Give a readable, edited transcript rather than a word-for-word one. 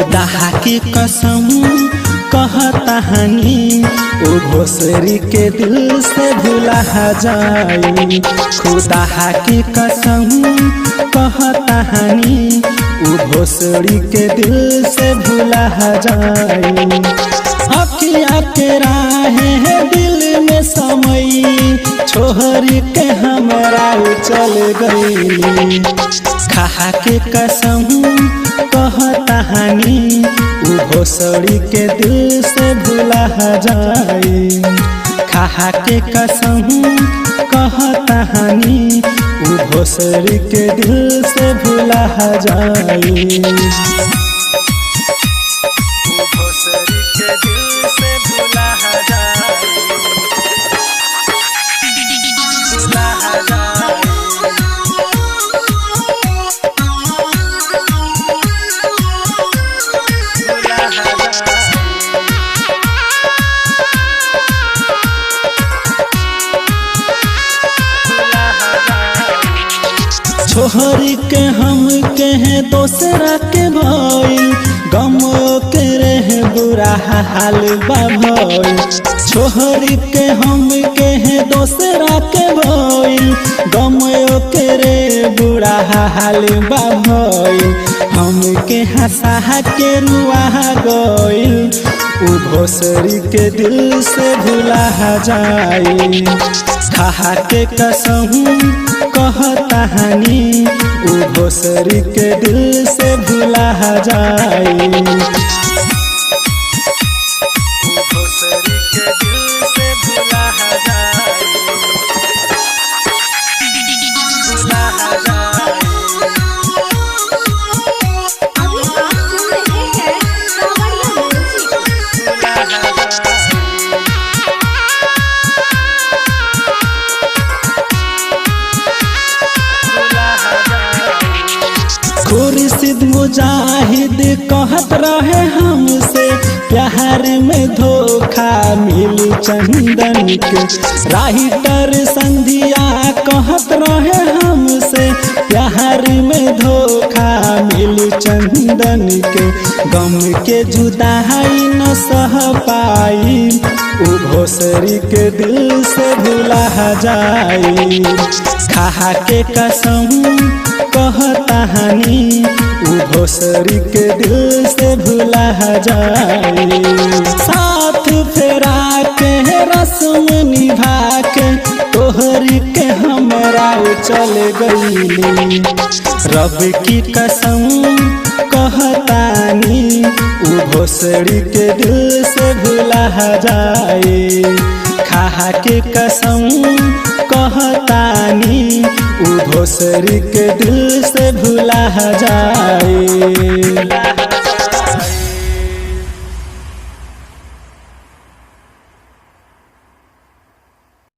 खुदा की कसम कहता हनी ओ भोसरी के दिल से भुला जाई। खुदा की कसम कहता हनी ओ भोसरी के दिल से भुला जाई। अखिया के राहे है दिल में समय छोहरी के हमरा चल गई। खा के कसम कहता हनी उ भोसड़ी के दिल से भुला जाई। खा के कसम कहता हनी उ भोसड़ी के दिल से भुला जाई। भोसरी के दिल से भुला जाए, भुला जाए। भुला जाए। भुला जाए। छोहरी के हम के हैं दोसरा के भइल गम के रहे बुरा हाल बा भइल। छोहरी के हम के हैं दोसरा के भइल गम के रे बुरा हाल बा भइल। हम के हंसा के रुआ गइल उ भोसरी के दिल से भुला जाई। खा के कसम कहता हनी उ भोसरी के दिल से भुला जाई। भोसरी के दिल से भुला जाए, भुला जाए। अभी आप सुन रहे हैं कांवड़िया म्यूजिक। भुला जाए। भुला जाए। खुर्शीद मुजाहिद कहत रहे हमसे प्यार में धोखा मिली चंदन के। राइटर संधिया कहत रहे हमसे प्यार में धोखा मिली चंदन के। गम के जुदाई न सह पाई उ भोसरी के दिल से भुला जाई। खा के कसम कहता हनी उ भोसरी के दिल से भुला जाई। साथ फेरा के रस्म निभा के तोहरी के हमरा चल गईली। रब की कसम कहतानी उ भोसड़ी के दिल से भुला जाई। खा के कसम कहतानी उ भोसड़ी के दिल से भुला जाई।